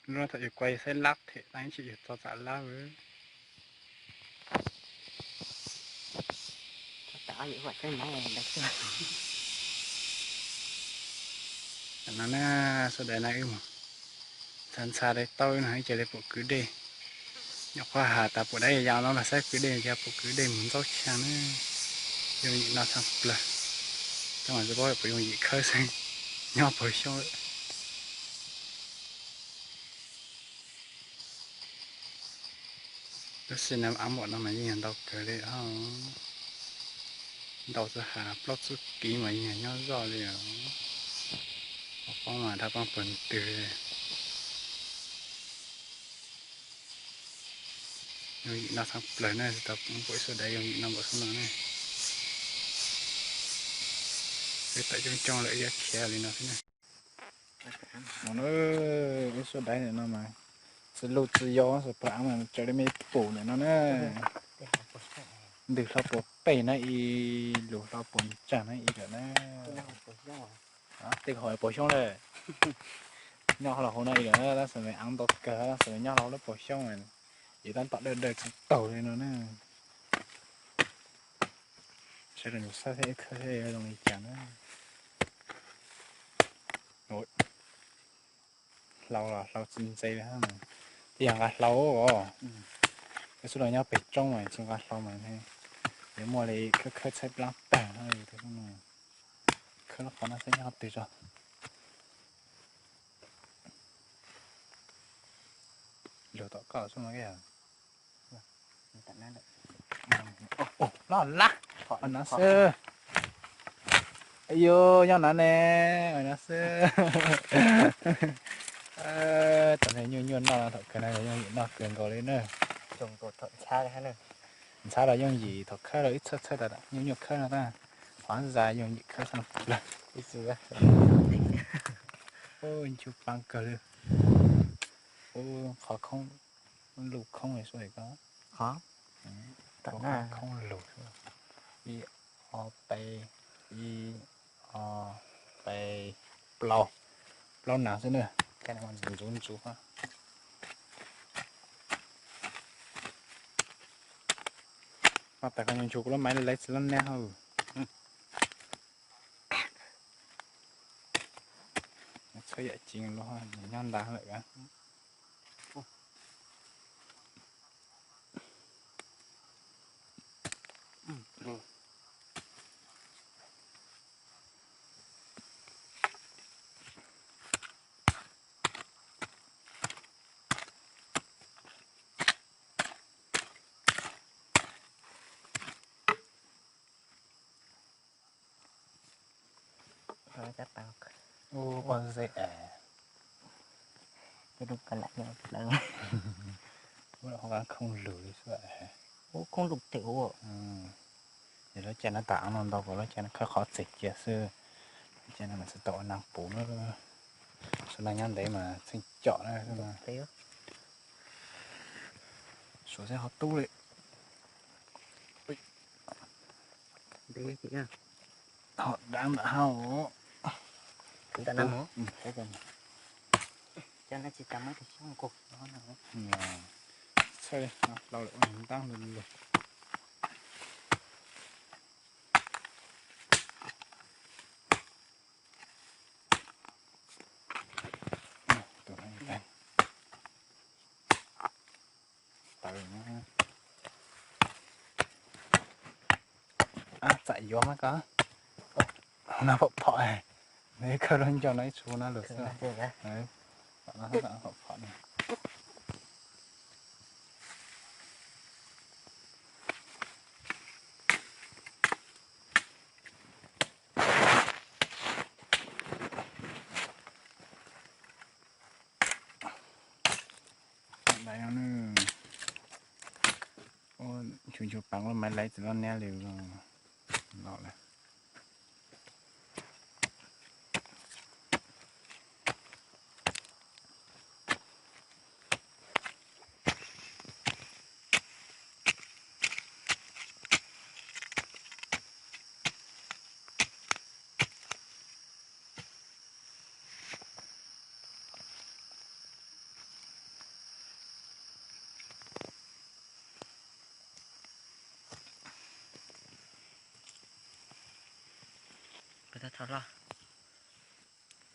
Lub no thaum yus kuav yus saib lab them tag ib tsis yus txog txam lab. No na, sawv daws na wb mus ntxhab ntxhab dej tauj no ib ce li pom kwv dej. Nyuam qhuav has tas pom dab yau no los saib kwv dej ces pom kwv dej mus ntxaub xyaa na. Yooj yim noj tshaj plaws. Coj mas tsis paub puas yooj yim khawb xwb, nyob puas xyoob lawm. Lub sij hawm av npaum no mas yeej yog ntau kawg li os. Ntau txoj hav plaub txoj kev mas yeej yog nyob zoj li os. Poob mas dhau poob puag twg li. Yooj yim noj tshaj plaws na, tsis tau pom ib suab daiv yooj yim noj npaum xub no ne. Peb tawm coob coob lawm ib khiav li no xwb na. No na, ib suab daiv ntawm no mas txi luj txi yau, xus pag av mas tsaws li me pum ntawm no na. Ntws hlo puas pem na ib lus, hlo puas ntsaag na ib lawm na. Tej hov puas xyoob lawm. Nyob hlo hauv no ib lawm, tab sis mas av ntau kawg, tab sis mas nyob hlo lub puas xyoob, yus tab tom dawj dawj tsis taus li no na. Saib rau nws xab thiab ib khawb thiab zoo li cas na. Hlau los hlau tsis ntse li, twb yog nqa hlau os. Koj xub los nyob pem roob mas tsis nqa hlau mas yuav muaj li khawb khawb tshaib plab tag. Khawb lub qhov no saib nyob twg tso. Lug tom koj xwb no. Loj laj, no xwb. Yus nyob no ne, no xwb. Tam nyuaj nyuaj noj no, thaum kawg no yooj yim noj kawg nkaus li na. Ntxhab los yooj yim, thaum khawb los ib txhawj txhawj tas nyuaj nyuaj khawb no tab, qhov zaj yooj yim khawb tshaj plaws. Ncu paab kawg li. Ub, qhov khoob, lug khoob li suab ko. Khoob lug. Ib, ob, peb, ib, ob, peb, plaub, plaub nas xwb na. Ntxuv ntxuv. Mas tas koj nchuav kuv lub maiv laiv txiv loj nab hauj. Txhawb yam ceev lub nyob nta lawm. Ub, pob zeb es. Ub, lub qab khoob lug li xwb. Ub, khoob lug tiag ua. Yog lub caij no tas av no ntau, lub caij no khawb qhov txeg cia xwb. Lub caij no mas tsis tau ua nas puv na. Xub no nyob ntev mas txheej com na. Suav xwb ho tub li. Ho dab ntawm hauv. Txhawj li, hlau lawm ua ntaab lug lug. Tawv. Ab, txawm yuav mas koj. No phom phom, nws khawb lub ncauj no ib txhua no lawm xwb. Phom phom no. Ua nchu nchu pav lub maiv laiv txiv loj nab li los lawm. Loj,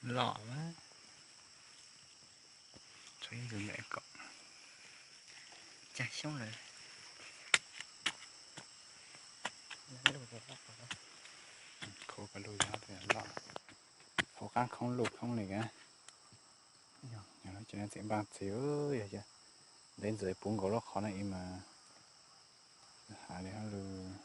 loj mas. Tshuav ib ntxwg ntawm kom cag xyoob lawm. Khov ka lug yog loj, hauv qab khoob luj khoob li ka. Yog lub tsev neeg txim npaaj txhis, yog ntev ntxwv puv nkaus lub qhov no ib mas has li hab lug.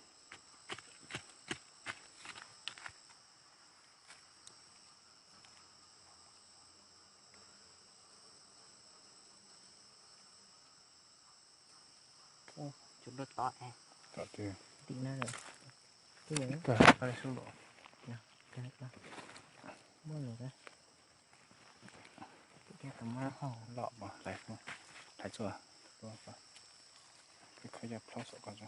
Tom twg? Ib tag, muab lug, loj mas hlais txuj, khaub coj plaub saum ko tso.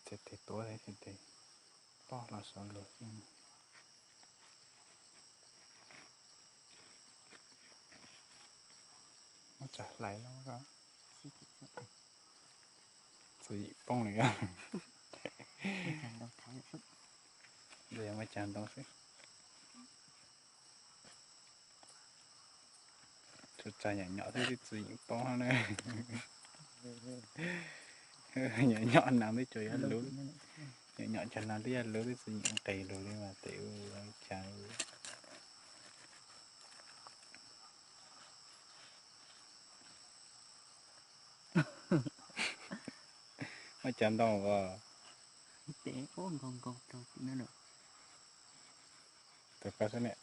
Txiav tes tuav thiab txiav tes poj los sawv lug xwb. Muab tsa hlais los txwv yim poob li. Ntawd yog muaj cag ntoo xwb. Tsuas tsa nyom nyom xwb twb txwv yeem poob na. Nyom nyom nas twb tsuas yog luv, nyom nyom cov nas twb yog luv twb txwv yeem nqis lug li mas tes ua cas. Muaj cag ntoo as. Tus koj xwb ne.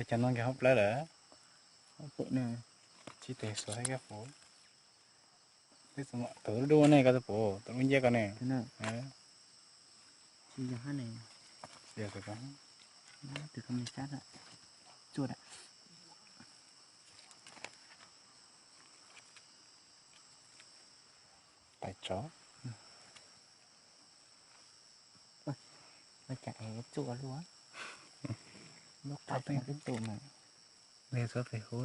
Cag ntoo kiag hauv plawv lawm. Tsis tes xuas thiab kab puv. Tus dub dub ne koj twb pum, tus dub nciab ko ne. Pais tsov. Cas es txuj luaj. Lub qab tib tus na. Nws txhob pem huv,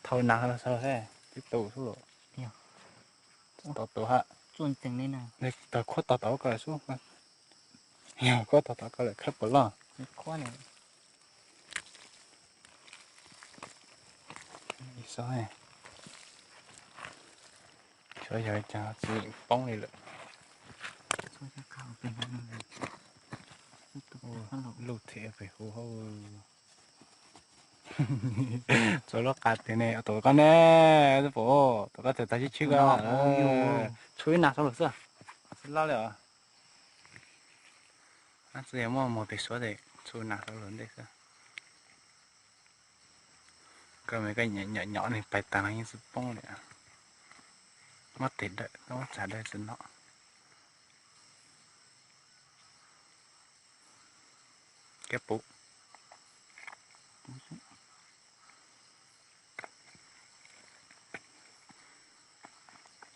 thau nas los xwb, tib tus xwb los. Tau tus hab. Txuj ntxees li na. Nws tawg khuab tog tau ko lawm xwb. Yog khuab tog tau ko lawm khawb puas loj. Ib xob, xyov yog cas txwv yeem poob li lawm. Luj thiab pem huv hauv. Txua lub qab tiag ne, tus koj ne, pom tus koj txawm tag sib tshwb ko. Tshuav ib nas xwb lawm xwb, tsis loj li os. Txawm yog muaj muag pem suav tes tshuav nas xwb lawm ntej xwb. Koj me koj nyom nyom nws pais tag no yeej tsis poob li. Muab tes dawm, muab txav dawm tsis no. Kab puv.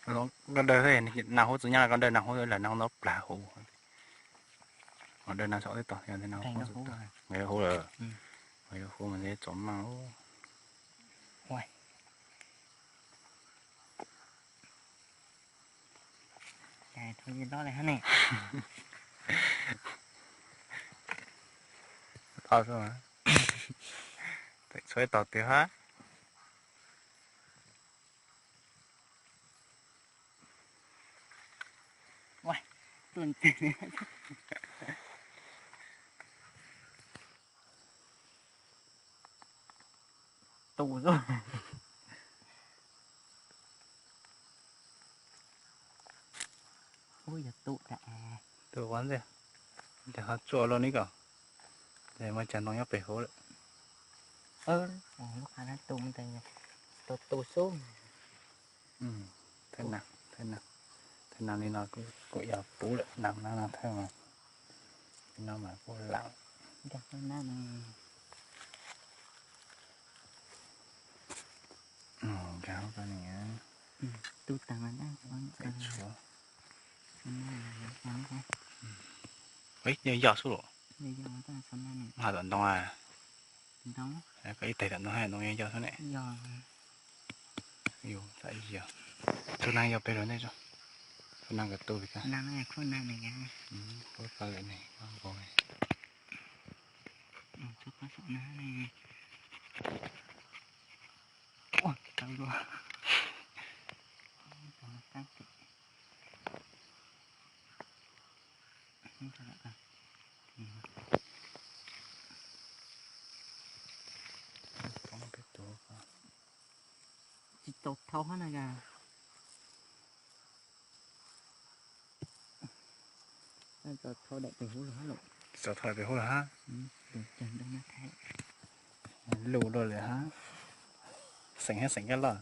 Nkauj dawb, nas huv txwv nyob, nkauj dawb nas huv lawm, nas huv ntau plag huv. Nkauj dawb nas saum teb tog, nkauj huv lawm. Nkauj huv mas txom maj. Tau xwb, tseem tshuav ib tog twg hab. Tus xwb. Ub, yog tus, tus ua ntej, ces ho tsuaj loj ni ko, ces muaj cag ntoo nyob pem huv lawm. Lub qab tus, tus xub. Thawj nas, thawj nas, thawj Nees li no kuj yog pub lawm, nees no no thawj mas, no mas kuj lam. Nkag hauv ko ne. Ub, yog yos xwb los? Hais tom ntoo, koj ib teg tom ntoo hais ntoo yog yos xwb ne. Yus, tus nees yog pem luag ntej tso. Tus nees kawg tu li ka. Ua ka lawm ne, npau ne. Tsis tau thau hab na yog. Tau thau daim pem huv los hab lawm. Tau thau daim pem huv los hab. Lus dua lawm hab. Xeem hab xeem koj loj.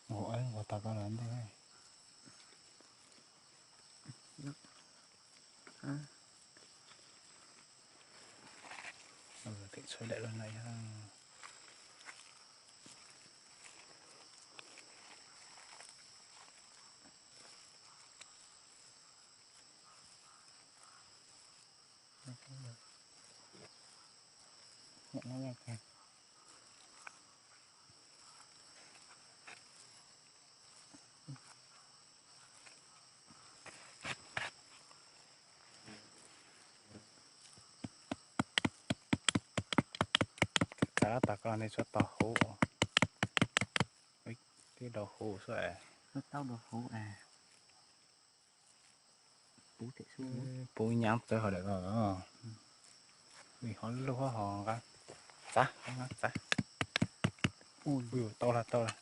Ua, ua tau koj los ntej. Txhua daim los no yog. Txav tas koj nej tsuas tau huv, tib dau huv xwb es. Pub nyab txawv hauv daim ko, vim ho lub hov ho nqa txav, nqa txav. Ui, tau lawm, tau lawm.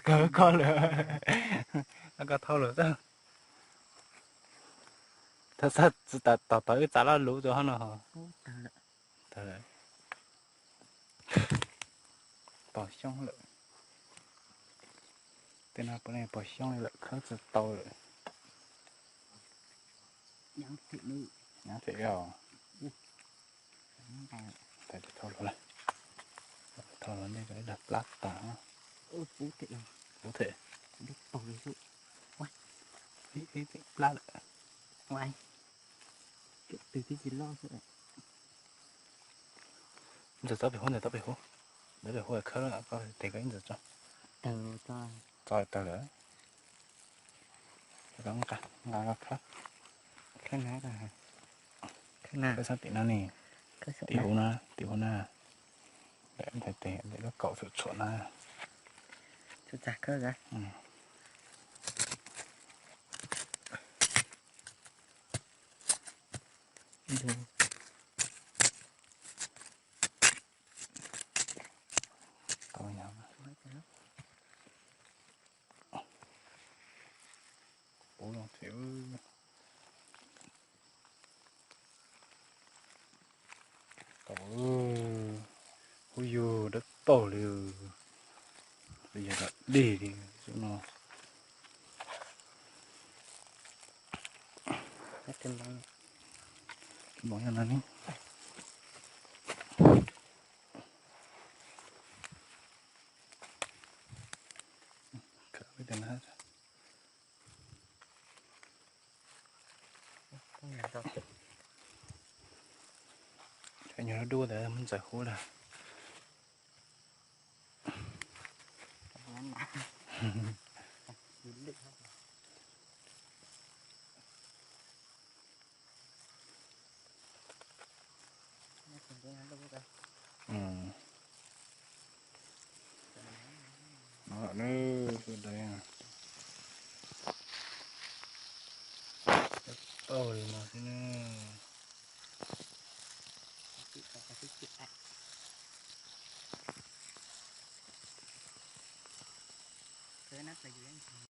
Kawg koj lawm, koj thau lawm xwb. Thawj xab tsis tas tom tau wb txav laj luv rau hov no. Tag lawm. Pog xyoob lawm. Tej no puav leej pog xyoob li lawm, khawb tsis tau lawm. Nyav them os. Thau los, thau los nej dag plab tas. Pub them, pub them. Ib, ib plab lawm. Ntxawm txov pem huv, ntxawm txov pem huv, ntxawm pem huv khawb koj tes koj ib ntxawm tso. Txov tawg lawm. Nqa, nqa koj khawb. Khawb xab tim no ne. Tim huv na, tim huv na. Ntawm tes, ntawm lub kaum txhuam txhuam na. Pub loo thiab. Tau, huv yug dawb paug li, yog dog dig li xwb no. Npoo yog no ne. Nyuag dub ntawd muab ntxawm huv lawm. No lawm ne, sawv daws. Tau li no xwb ne.